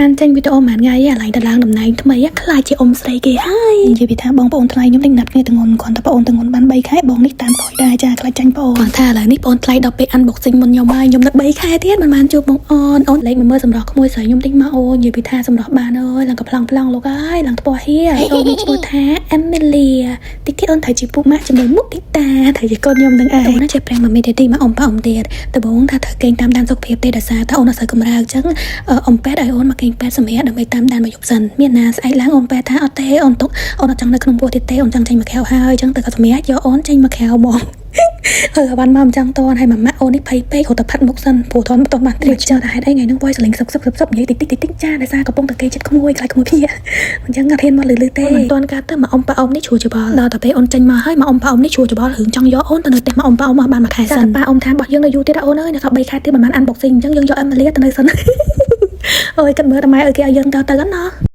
អានចេញវីដេអូមួយថ្ងៃឥឡូវទៅឡើងតំណែងថ្មីខ្លាចជាអ៊ំស្រីគេហើយនិយាយពីថាបងប្អូនថ្លៃខ្ញុំនេះណាត់គ្នាទងន់គ្រាន់តែបងប្អូនទងន់បាន3ខែបងនេះតាមក្រោយដែរចាខ្លាចចាញ់បងគាត់ថាឥឡូវនេះបងថ្លៃដល់ពេល unboxing មុនខ្ញុំហើយខ្ញុំនៅ3ខែទៀតមិនបានជួបបងអូនអូនលេខមកមើលសម្រស់ក្មួយស្រីខ្ញុំតិចមកអូនិយាយពីថាសម្រស់បានអើយឡើងកំប្លង់ប្លង់លោកអើយឡើងថ្ពាល់ហៀអូនមានឈ្មោះថា Emilia តិចទៀតអូនត្រូវជាពុកម៉ាក់ជាមួយមុខទីតាត្រូវជាកូនខ្ញុំនឹងឯងអូនណាចេះប្រាំងមកមេទីមកអ៊ំប៉ាអ៊ំទៀតដំបូងថាត្រូវគេងតាមដានសុខភាពទេដោយសារតែអូនអត់សូវកម្រើកអញ្ចឹងអ៊ំប៉ែតឲ្យអូនមកគេងពេទ្យសម្រាប់ដើម្បីតាមដានមកយប់សិនមានណាស្អែកឡើងអូនប៉ែតថាអត់ទេអូនទុកអូនអត់ចង់នៅក្នុងពោះទៀតទេអូនចង់ចេញមកក្រៅហើយអញ្ចឹងទៅក៏សម្រាប់យកអូនចេញមកក្រៅហ្មង អឺបានមកអញ្ចឹងតនហើយម៉ាម៉ាក់អូននេះភ័យពេករត់ទៅផាត់មុខសិនព្រោះថនមិនទាន់បានត្រៀមចើតែហេតុអីថ្ងៃហ្នឹង voice សលេងសុបសុបសុបសុបនិយាយតិចតិចតិចតិចចាដោយសារកំពុងតែគេចិត្តក្មួយខ្លាចក្មួយភៀអញ្ចឹងអត់ហ៊ានមកលឺលឺទេមិនទាន់កើតទៅមកអ៊ំប៉ាអ៊ំនេះជ្រួលច្បល់ដល់តែពេលអូនចេញមកហើយមកអ៊ំប៉ាអ៊ំនេះជ្រួលច្បល់រឿងចង់យកអូនទៅនៅផ្ទះមកអ៊ំប៉ាអ៊ំមកបានមួយខែសិនប៉ាអ៊ំថារបស់យើងនៅយូរទៀតអូនអើយនៅសល់3ខែទៀតមិនបាន unboxing អញ្ចឹងយើងយក Emilia ទៅនៅសិនអូយគិតមើលតែម៉ែអើយគេឲ្យយើងទៅទៅណា។